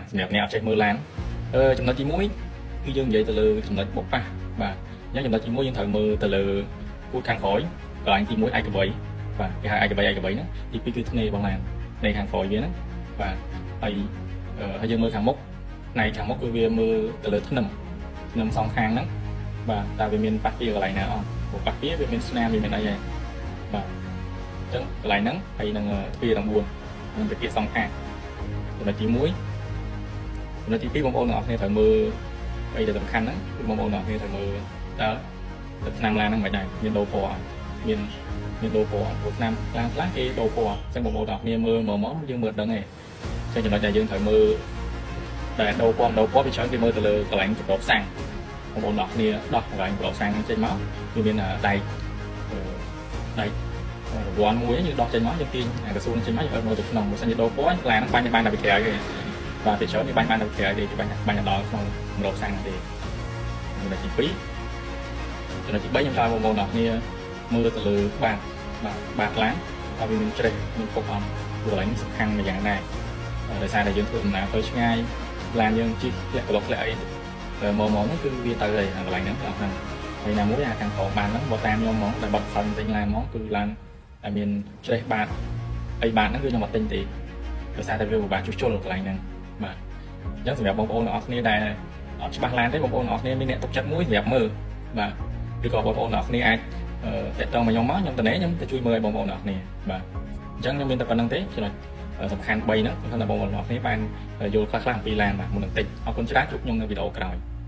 សម្រាប់អ្នកអត់ចេះមើលឡានចំណុចទី1គឺយើងនិយាយទៅលើចំណុចបុកប៉ះបាទអញ្ចឹងចំណុចទី1យើងត្រូវមើលទៅលើគូតខាងក្រោយកន្លែងទី1ឯកបីបាទគេហៅឯកបីឯកបីហ្នឹងទី2គឺធ្នេរបស់ឡានធ្នេខាងក្រោយវាហ្នឹងបាទហើយហើយយើងមើលខាងមុខផ្នែកខាងមុខគឺវាមើលទៅលើធ្នឹមធ្នឹមសងខាងហ្នឹងបាទតើវាមានប៉ះពាកន្លែងណាអត់ព្រោះប៉ះពាវាមានស្នាមវាមានអីហើយបាទអញ្ចឹងកន្លែងហ្នឹងហើយនឹងទ្វារទាំង4នឹងទៅសងខាងចំណុចទី1ចំណុចទី2បងប្អូនទាំងអស់គ្នាត្រូវមើលអីដែលសំខាន់ហ្នឹងគឺបងប្អូនទាំងអស់គ្នាត្រូវមើលតើទឹកថ្នាំឡានហ្នឹងមិនដែរមានដូរពណ៌អត់មានមានដូរពណ៌អត់ព្រោះថ្នាំឡានខ្លះគេដូរពណ៌អញ្ចឹងបងប្អូនទាំងអស់គ្នាមើលមកមកយើងមើលដឹងឯងអញ្ចឹងចំណុចដែលយើងត្រូវមើលដែលដូរពណ៌ដូរពណ៌វាច្រើនគេមើលទៅលើកន្លែងប្រកបសាំងបងប្អូនទាំងអស់គ្នាដោះកន្លែងប្រកបសាំងហ្នឹងចេញមកវាមានដែកដែករង្វាន់មួយយើងដោះចេញមកយើងទាញអាកៅស៊ូនឹងចេញមកយើងឲ្យមើលទៅក្នុងបើសិនជាដូរពណ៌ឡានហ្នឹងបាញ់បានតែពីក្រៅទេបាទពីច្រើនវាបាញ់បានតែពីក្រៅទេគេបាញ់បាញ់ដល់ក្នុងគម្របសាំងហ្នឹងទេចំណុចទី2ចំណុចទី3ខ្ញុំចង់ឲ្យបងប្អូនទាំងអស់គ្នាមើលទៅលើបាតបាទបាតឡានថាវាមានច្រេះមានពុកអត់ព្រោះកន្លែងនេះសំខាន់មួយយ៉ាងដែរដោយសារតែយើងធ្វើដំណើរទៅឆ្ងាយឡានយើងជិះធ្លាក់ក្លុកធ្លាក់អីមកមកហ្នឹងគឺវាទៅហើយកន្លែងហ្នឹងអស់ហ្នឹងហើយណាមួយអាខាងក្រោមបានហ្នឹងបើតាមខ្ញុំហ្មងដែលបាត់សន្ទិញឡានហ្មងគឺឡានដែលមានច្រេះបាតអីបាតហ្នឹងគឺខ្ញុំអត់ទិញទេដោយសារតែវាពិបាកជួសជុលកន្លែងហ្នឹងបាទអញ្ចឹងសម្រាប់បងប្អូនទាំងអស់គ្នាដែលអត់ច្បាស់ឡានទេបងប្អូនទាំងអស់គ្នាមានអ្នកទុកចិត្តមួយសម្រាប់មើលបាទឬក៏បងប្អូនទាំងអស់គ្នាអាចតាក់ទងមកខ្ញុំមកខ្ញុំតនេខ្ញុំទៅជួយមើលឲ្យបងប្អូនទាំងអស់គ្នាបាទអញ្ចឹងខ្ញុំមានតែប៉ុណ្្នឹងទេចំណុចសំខាន់3ហ្នឹងខ្ញុំថាបងប្អូនទាំងអស់គ្នាបានយល់ខ្លះៗអំពីឡានបាទមុននឹងទិញអរគុណច្រើនជួបខ្ញុំនៅវីដេអូក្រោយ។